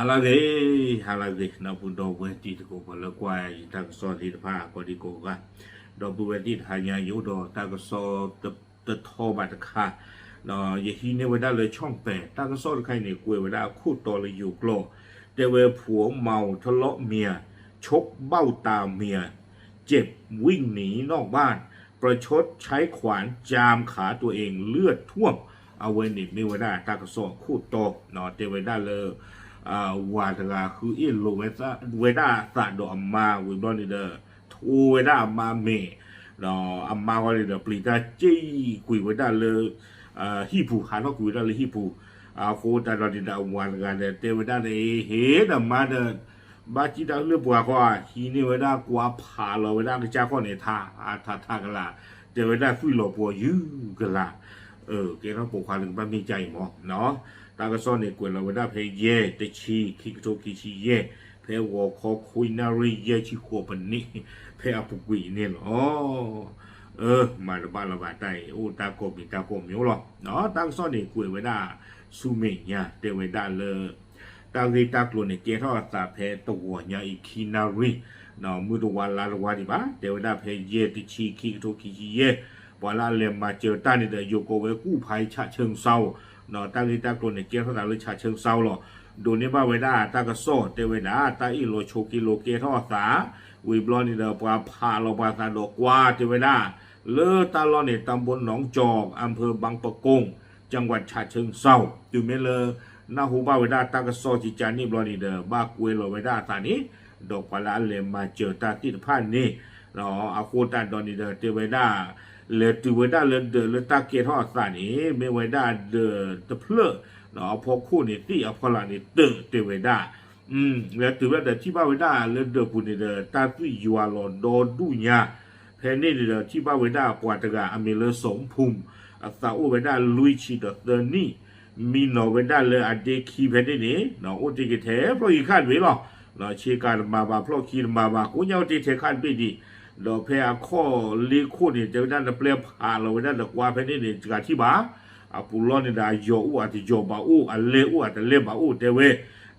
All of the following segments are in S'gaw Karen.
ဟါလၢအဂ့ၤ, ဟါလၢအဂ့ၤ ဒီပုၢ်ဒီဝဲၢ်တံၤသကိး ပှၤလၢကွၢ်ယတၢ်ကစီၣ်သ့ၣ်တဖၣ် ကိးဒံကိးဂၤ, ဒီပုၢ်ဝဲၢ်သ့ၣ်တဟါညါ ယအိၣ်ဒီးတၢ်ကစီၣ်တထီဘၣ်တခါ, ယဟံးန့ၢ်ဝဲဒၣ်လၢ ช่องแปด, တၢ်ကစီၣ်တခါအံၤန့ၣ် ကွဲးဝဲဒၣ်အခိၣ်တီလၢယိၤကျိာ်, တဲဝဲ ผัวเมาทะเลาะเมีย ชกเบ้าตาเมีย เจ็บวิ่งหนีนอกบ้าน ประชดใช้ขวานจามขาตัวเองเลือดท่วม အဝဲန့ၣ်မ့ၢ်ဝဲဒၣ်တၢ်ကစီၣ်အခိၣ်တီ, တဲဝဲဒၣ်လၢ ဝၤတဂၤဃုအ့ၣ်လိာ်ဝဲဒၣ်အသးဒီးအမါဝံၤဘျီန့ၣ်ဒီး ထိဝဲဒၣ်အမါမဲာ်, ဒီးအမါဃီန့ၣ်ဒီးပျံၤတၢ်စ့ၢ်ကွံာ်ဝဲဒၣ်လၢ ဟံၣ်ပူၤ, ဟးထီၣ်ကွံာ်ဝဲဒၣ်လၢဟံၣ်ပူၤ, အဃိသတးဒီးန့ၣ်ဒီး အဝၤတဂၤဒီးတဲဝဲဒၣ်န့ၣ် ဟ့ၣ်ဒီးမါဒီး ဘၣ်စံၣ်တၢ်လၢပှၤဃီဧါ, ဟံးန့ၢ်ဝဲဒၣ်ကွါဖးလီၤဝဲဒၣ်အကစၢ်ခီၣ်န့ၣ် ထးထးကလၤ, တဲဝဲဒၣ်သွံၣ်လီၤပှီၤယုၢ်ကလၤ, ကဲထီၣ်ပိာ်ခွါလၢကဘၣ်မ့ၢ်ကါအံၤမး, တၢ်ကစီၣ်န့ၣ် ကွဲးလီၤဝဲဒၣ်ဖဲယဲၢ် တဆံ ခံကထိခံဆံယဲၢ်, ဖဲဂီၤခီခွံနၣ်ရံၣ် ယဲၢ်ဆံဃိးပနံၣ်, ဖဲအပူၤကွံာ်န့ၣ်လီၤ. မၤတဘၣ်လၢၤဘၣ်တၢ်အံၤ အိၣ်တၢ်ကိးမံၤတၢ်ကိးမံၤအိၣ်လီၤ. တၢ်ကစီၣ်န့ၣ် ကွဲးဝဲဒၣ်ဆူမဲာ်ညါ တဲဝဲဒၣ်လၢ တၢ်ဂ့ၢ်တၢ်ကျိၤန့ၣ် ကဲထီၣ်အသးဖဲတဂီၤညါအံၤ ခံနၣ်ရံၣ်, မုၢ်တဝါလါတဝါဒံးဘၣ်, တဲဝဲဒၣ်ဖဲယဲၢ် တဆံ ခံကထိခံဆံယဲၢ်, ပှၤလၢအလဲၤမၤစၢၤတၢ်န့ၣ်ဒီး ယိၤကိးဝဲ กู้ภัยฉะเชิงเซา, တၢ်ဂ့ၢ်တၢ်ကျိၤန့ၣ် ကဲထီၣ်သးလၢ ฉะเชิงเซา လီၤ. ဒိးန့ၢ်ဘၣ်ဝဲဒၣ်တၢ်ကစီၣ် တဲဝဲဒၣ် တၢ်အ့ၣ်လိာ်ဆိးက့လိာ်ကဲထီၣ်အသး, ဝံၤဘျီန့ၣ်ဒီး ပှၤဖးလီၤပှၤသးဒီးကွါ တဲဝဲဒၣ်, လၢတၢ်လီၢ်န့ၣ် ตำบลหนองจอก อำเภอบางปะกง จังหวัดฉะเชิงเซา တုၤမ့ၢ်လၢ နၢ်ဟူဘၣ်ဝဲဒၣ်တၢ်ကစီၣ်ကကန့ၣ်ဘျီန့ၣ်ဒီး ဘၣ်ကွဲလီၤဝဲဒၣ်အသးန့ၣ်, ဒီးပှၤလၢအလဲၤမၤစၢၤတၢ်သ့ၣ်တဖၣ်န့ၣ်, အဃိသတးဒီးန့ၣ်ဒီး တဲဝဲဒၣ် လဲၤတုၤဝဲဒၣ်လၢဒၢးလၢတၢ်ကဲထီၣ်အသးန့ၣ် မ့ၢ်ဝဲဒၣ်ဒၢးတဖျၢၣ်, အဖီခိၣ်န့ၣ် သ့ၣ်အဖီလာ်န့ၣ် တၢၢ်တဲဝဲဒၣ် လဲၤတုၤဝဲဒၣ်ဒီးထံၣ်ဘၣ်ဝဲဒၣ်လၢဒၢးပူၤန့ၣ်ဒီး တၢ်သွံၣ်ယွၤလီၤဒီဒူၣ်ညါ, ဖဲန့ၣ်န့ၣ်ဒီး ထံၣ်ဘၣ်ဝဲဒၣ်ပှၤတဂၤအမံၤလၢ สมภูมิ, အသးအိၣ်ဝဲဒၣ်လွံၢ်ဆံဒီးသၢနံၣ်, မံနီၤဝဲဒၣ်လၢအဒ့ခံဖဲန့ၣ်န့ၣ် အိၣ်တ့ၢ်က့ၤထဲဖျီၣ်ခံတဘ့ၣ်လီၤ. ဆ့ကၤတမၤဘၣ် ဖျီၣ်ခံတမၤဘၣ် ကိးညါအိၣ်တ့ၢ်ထဲခါတဘ့ၣ်ဒံး, ဒီးဖဲအခီၣ်လ့ၢ်ခိၣ်န့ၣ် တဲဝဲဒၣ်နပျဲဖးလီၤဝဲဒၣ်ဒီးကွါဖဲန့ၣ်န့ၣ် တဂၤထံၣ်ဘၣ်, အပူၤလီၢ်န့ၣ်ဒီး အယီၤအိၣ်အတယီၤဘၣ်အိၣ် အလဲၢ်အိၣ်အတလဲၢ်ဘၣ်အိၣ်တဲဝဲ,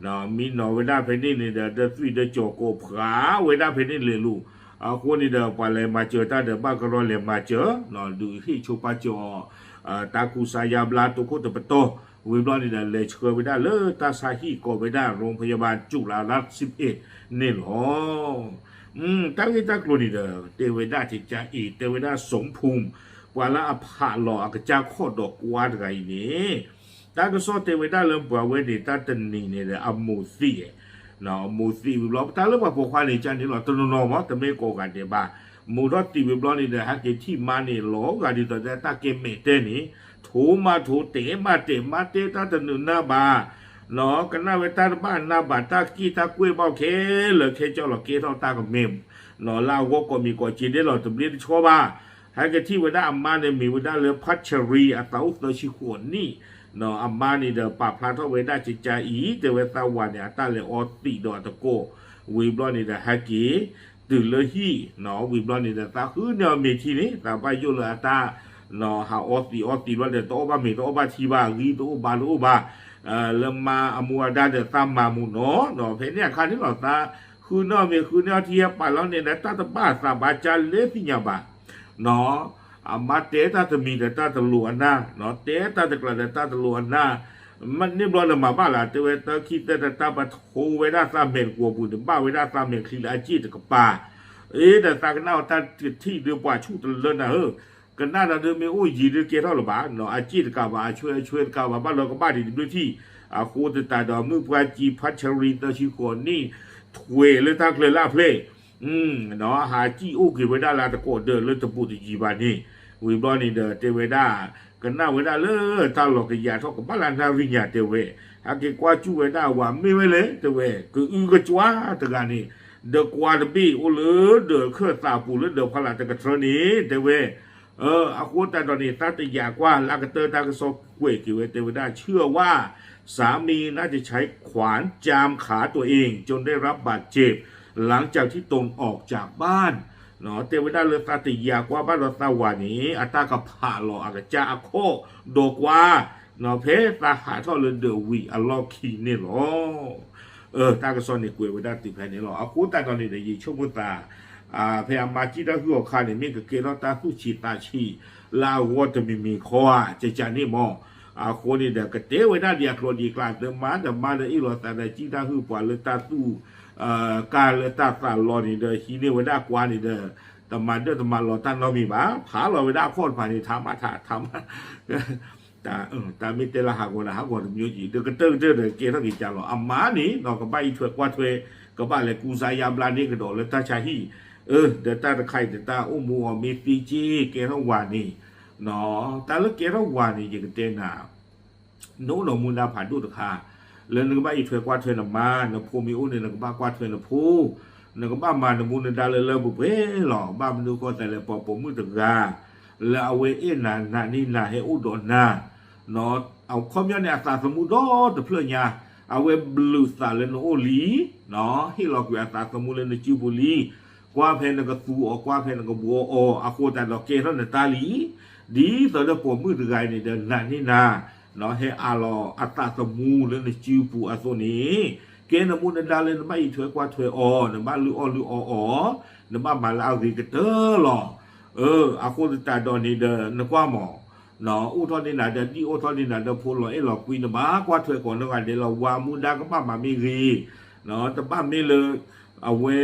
မံနီၤဝဲဒၣ်ဖဲန့ၣ်န့ၣ်ဒီး ဒီးသွံၣ်ဒီးကၠီၤကိးဖးဝဲဒၣ်ဖဲန့ၣ်လဲၤလိၤ, အဃိန့ၣ်ဒီး ပှၤလဲၤမၤစၢၤတၢ်ဒီး ဘၣ်ကရီလဲၤမၤစၢၤ, ဒုးဟ့ၣ်ဆိပာ်စၢၤအီၤ တၢ်ကူစါယါဘျါတိခိၣ်တပတီၢ်, ဝံၤဘျီန့ၣ်ဒီး လဲၤဆှၢဝဲဒၣ်လၢတၢ်ဆါဟံၣ်ကိးဝဲဒၣ် โรงพยาบาลจุฬารัตน์ สิบเอ็ด န့ၣ်လီၤ. တၢ်ဂ့ၢ်တၢ်ကျိၤန့ၣ်ဒီး တဲဝဲဒၣ်ကကအံၤ တဲဝဲဒၣ် สมภูมิ, ပှၤလၢအဖးလီၤအကစၢ်ခီၣ်ဒီးကွါတဂၤအံၤန့ၣ်, တၢ်ကစီၣ်တဲဝဲဒၣ်လၢပှၤဝဲန့ၣ် တၢ်တနံၤန့ၣ်ဒီး အမိၢ်သံၣ်, အမိၢ်သံၣ်ဝံၤဘျီ ပတၢ်လၢပှၤပိာ်ခွါန့ၣ် ကန့ၣ်လီၤ တနီၤနီၤမး တမ့ၢ်ကိးဂၤဒဲးဘၣ်, မိၢ်ထီၣ်သံၣ်ဝံၤဘျီန့ၣ်ဒီး ဟဲက့ၤထံၣ်မါန့ၣ် လီၤဂာ်ဒ်သိးတၢ်ကဲမဲာ်တဲန့ၣ်, ထိမးထိ တဲမးတဲ မါတဲတၢ်တနုာ်နၢ်ဘၣ်, ကနၣ်ဝဲတၢ်တဘၣ်နၢ်ဘၣ် တၢ်က့ၢ်တၢ်ကွဲၢ်ဘၣ်ခဲလၢာ်ခဲကၠီလီၤ ကဲထီၣ်တၢ်ကမ့ၢ်, လၢအဂီၢ်ကိးမံၤကိးက့ဒဲးလီၤ တဘျ့တဆီဘၣ်, ဟဲက့ၤထံၣ်ဝဲဒၣ်အမါန့ၣ် မ့ၢ်ဝဲဒၣ်လၢ พัชรี အသးအိၣ်သၢဆံဃိးနံၣ်, အမါန့ၣ်ဒီးပာ်ဖျါထီၣ်ဝဲဒၣ်ကကအံၤ တဲဝဲသးဝၤန့ၣ် အတၢ်လဲၤအီသံးဒီးအတကိး, ဝံၤဘျီန့ၣ်ဒီးဟဲက့ၤ တုၤလၢဟံၣ်, ဝံၤဘျီန့ၣ်ဒီးသးဃုန့ၢ်အီၤမ့ၤထံန့ၣ် သးဘၣ်ယိၣ်လၢအတၢ် ဟးအီသံးအီသံးဘျီဒီး တအီၣ်ဘၣ်မ့ၤတအီၣ်ဘၣ်ထံဘၣ် ဂံၢ်တအိၣ်ဘါတအိၣ်ဘၣ်, လၢမါအမူအဒါဒီးသးမၤမူနီၤ, ဖဲန့ၣ်အခါန့ၣ်လီၤ သးဃုန့ၢ်အီၤမ့ၤဃုန့ၢ်အီၤထံ ဟဲပာ်လီၤန့ၣ်ဒီး တၢ်တဘၣ်သးဘၣ်ကၢ်လဲသ့ၣ်ညါဘၣ် အမါတဲတၢ်တမံၤဒီးတၢ်တလိၤအနၢ်, တဲတၢ်တကျးဒီးတၢ်တလိၤအနၢ်, မ့ၢ်န့ၣ်ဘျီဒီးမၤဘၣ်လၢ တဲဝဲတခံသၢတၢ်ပထိဝဲဒၣ်သးမဲာ်တကွီၤပူၤန့ၣ် ဘၣ်ဝဲဒၣ်သးမဲာ်ချံလၢအစ့ၣ်တကပၤ, အ့ဒီးသးကနၣ်အီၤတၢ်တထံၣ်ဒုးပှၤဆူၣ်တလၢနၤဧၢ, ကနၣ်ဒီးဒုးမ့ၢ်အိၣ်ယံၤဒုးကဲထီၣ်လၢၤဘၣ်, အစ့ၣ်တကးဘၣ် အဆွဲအဆွဲတကးဘၣ် ဘၣ်လီၤကဘၣ်ဒံးတဘျုးထံၣ်, အဃိသတးဒီးမုၣ်ပှၢ်ကံ พัชรี သၢဆံဃိးနံၣ်, ထွဲလၢတၢ်ကျၢၤလၢအဖျဲၣ် ဟးစံၣ်အိၣ်က့ၤဝဲဒၣ်လၢတကိးဒၢးလၢတဘူးတယံၤဘၣ်န့ၣ်, ဝံၤဘျီန့ၣ်ဒီးတဲဝဲဒၣ်, ကနၣ်ဝဲဒၣ်လၢတၢ်လီၤကယၤထီၣ်ကဘၣ်လၢနၣ်ရံၣ်ညါတဲဝဲ, ဟဲက့ၤကွၢ်စူၣ်ဝဲဒၣ်ဝၤမ့ၢ်ဝဲလဲၣ်တဲဝဲ, ကအုကကွါတဂၤန့ၣ်, ဒီးကွါတဘ့ၣ်အိၣ်လၢဒၢးခၢၣ်သးပူၤလၢဒၢးဖီလာ်တကထြၢန့ၣ်တဲဝဲ အဃိသတးဒီးန့ၣ် သးတယာ်ကွၢ်လၢအကတၢၢ်တၢ်ကစီၣ်ကွဲးက့ၤဝဲတဲဝဲဒၣ် เชื่อว่าสามีน่าจะใช้ขวานจามขาตัวเองจนได้รับบาดเจ็บหลังจากที่ตนออกจากบ้าน တဲဝဲဒၣ်လၢသးတယာ်ကွၢ်ဘၣ်ဒီးသးဝၤန့ၣ် အတၢ်ကဖးလီၤအကစၢ်အခီၣ်ဒီးကွါ, ဖဲသးဟးထီၣ်လၢဒၢးဝံၤအလီၢ်ခံန့ၣ်လီၤ. တၢ်ကစီၣ်န့ၣ်ကွဲးဝဲဒၣ်တုၤဖဲန့ၣ်လီၤ. အဃိသတးဒီးန့ၣ်ဒီး ယဆိကမိၣ်သး ဖဲအမါစံၣ်တၢ်ဟုၣ်အီၤခါန့ၣ် မ့ၢ်ကကဲထီၣ်တၢ်သူၣ်ဆံးသးဆံးလၢအဂီၢ်တမံၤမံၤဃီဧါ ကကန့ၣ်မး. အဃိန့ၣ်ဒီး ကတဲဝဲဒၣ်ဒံးအကျိၤဒံးကျါ တမါတမါဒီးအ့ၣ်လိာ်သးဒီးစံၣ်တၢ်ဟုၣ်ပှၤလၢတၢ်သူၣ် ကၢ်လၢတၢ်သးလီန့ၣ်ဒီး ဟံးန့ၢ်ဝဲဒၣ်ကွါန့ၣ်ဒီး တမၤဒၢၣ်တမၤလီၤတၢ်နီတမံၤဘၣ်. ဖးလီၤဝဲဒၣ်အခီၣ်တဖၣ်န့ၣ် ထးမးထး ထးမး တၢ်မ့ၢ်တဲလၢဟးဂီၤဒီး ဟးဂီၤတမံၤကံၤ ဒီးကတၢၢ်ကတၢၢ်ဒီးကဲထီၣ်က့ၤကၢ်လီၤ. အမါန့ၣ်နီၤ ကဘၣ်အံးထွဲကွၢ်ထွဲ ကဘၣ်လဲၤကူစါယါဘျါန့ၢ်ကဒီးလၢတၢ်ဆါဟံၣ်, အၢ ဒီးတၢ်တခါအံၤဒီးတၢ်အိၣ်မူအီၤမ့ၢ်သ့က့ ကဲထီၣ်ဝၤန့ၣ် တၢ်လၢကဲထီၣ်ဝၤန့ၣ် ယကတဲနၤ နအိၣ်ဒီးမူဒါဖးဒိၣ်တခါ လၢနကဘၣ်အံးထွဲကွၢ်ထွဲနမါ, နဖိမ့ၢ်အိၣ်န့ၣ် နကဘၣ်ကွၢ်ထွဲနဖိ, နကဘၣ်မၤနမူနဒါလၢလၢပှဲၤပှဲၤလီၤ. ဘၣ်မနုၤဃိသးလဲၣ် ပှၤပိာ်မုၣ်တဂၤ လၢအဝဲအဲၣ်နၤ နာ်န့ၢ်နၤ ဟဲအိၣ်ဒီးနၤ အခီပညီန့ၣ် အသးသမူဒီတဖျၢၣ်ညါ, အဝဲဘျုးသးလၢနအိၣ်လံ, ဟ့ၣ်လီၤကွံာ်အသးသမူလၢနစုပူၤလံ, ကွၢ်ဖဲနကသူအီၤ ကွၢ်ဖဲနကဘှီအီၤ အဃိသတးဒီးကဲထီၣ်နတၢ်လံ. ဒ်သိးဒီးပိာ်မုၣ်တဂၤအံၤန့ၣ်ဒီးနာ်န့ၢ်နၤ ဟဲအးလီၤအသးသမူလၢနစုပူၤအသိးန့ၣ်, ကဲနမူနဒါလၢနဘၣ်အံးထွဲကွၢ်ထွဲအီၤ, နဘၣ်လုၢ်အီၣ်လုၢ်အီအီၤ, နဘၣ်မၤလၢအဂ့ၤကတၢၢ်လီၤ. အဃိသတးဒီးန့ၣ်ဒီး နကွၢ်မး အိၣ်ထီၣ်န့ၢ်နၤဒီးဒံၣ် အိၣ်ထီၣ်န့ၢ်နၤဒီးဖိလီၤအဲၣ်လီၤကွံ နဘၣ်ကွၢ်ထွဲကိးနီၢ်ဂၤဒဲးလီၤ. ဝၤမူဒါကဘၣ်မၤမ့ၢ်ဂ့ၤ, တဘၣ်မ့ၢ်လၢ အဝဲ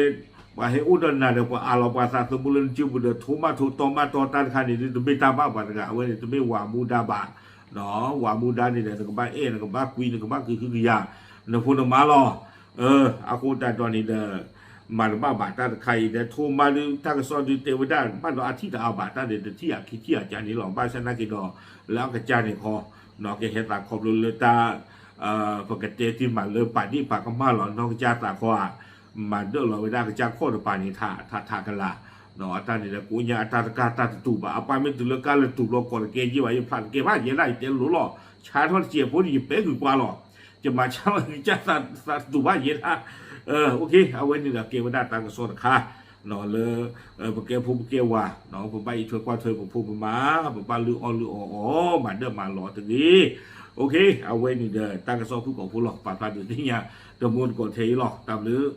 ပှၤဟဲအိၣ်ဒီးနၤဒီး ပှၤအးလီၤပှၤသးသမူလၢနစုပူၤဒီး ထိမးထိတီမးတီတၢ်တခါန့ၣ် တမ့ၢ်တၢ်ဘၣ်ပှၤတဂၤ အဝဲန့ၣ် တမ့ၢ်ဝၤမူဒါဘၣ်. ဝၤမူဒါန့ၣ်ဒီး နကဘၣ်အဲၣ် နကဘၣ်ကွံ နကဘၣ်ကဟုကယာ် နဖိနမါလီၤ. အဃိသတးဒီးန့ၣ်ဒီး မၤတဘၣ်ဘၣ်တၢ်တခါအံၤဒီး ထိမးဒုးတၢ်ကစီၣ်ဒုးတဲဝဲဒၣ် ဘၣ်ဒီးအထံၣ်တအါဘၣ်တၢ်ဒီး တထံၣ်အခံထံၣ်အကါန့ၣ်လီၤ. ဘၣ်ဆၣ်နာ်က့ဒီး လၢအကစၢ်န့ၣ်ခီ ကဟဲသးခီဖျိလၢတၢ် ပကတဲတ့ၢ်မးလၢပာ်ဒ့ၣ်ပာ်ကမၣ်လီၤ. နီၢ်ကစၢ်သးခီဧါ မၤဒၢၣ်လီၤဝဲဒၣ်ကစၢ်ခီၣ်တပၤန့ၣ် ထးထးကလာ် အတၢ်န့ၣ်ဒီး ကိးညါအတၢ်တကၢ်တၢ်တတူာ်ဘၣ်. အပၢ်မ့ၢ်တုၤလၢကၢ်လၢတူာ်ဘျီ ကိးတကဲယ့ၢ်ဘၣ် ယဖျါတကဲဘၣ် ယဲဒၣ်ယတဲလိၤလီၤ. ဆါထီၣ်တစဲးဖိန့ၣ် ယပဲကုၢ်ကွါလီၤ. ယမၤဆါလီၤကစၢ်သးတတူာ်ဘၣ်ယဲဒၣ်. အဝဲန့ၣ်ဒီးကဲဝဲဒၣ်တၢ်ကစီၣ်တခါ လၢ ပကဲဖိပကဲဝၤ ပဘၣ်အံးထွဲကွၢ်ထွဲပဖိပမါ, ပဘၣ်လုၢ်အီၣ်လုၢ်အီအီၤ မၤဒၢၣ်မၤလီၤတဂ့ၤ. အဝဲန့ၣ်ဒီး တၢ်ကစီၣ်ဖုၣ်ကိာ်ဖိလီၤ. ပာ်ဖျါဒုးသ့ၣ်ညါ တမူတကိးထဲအံၤလီၤ. တၢ်ဘျုး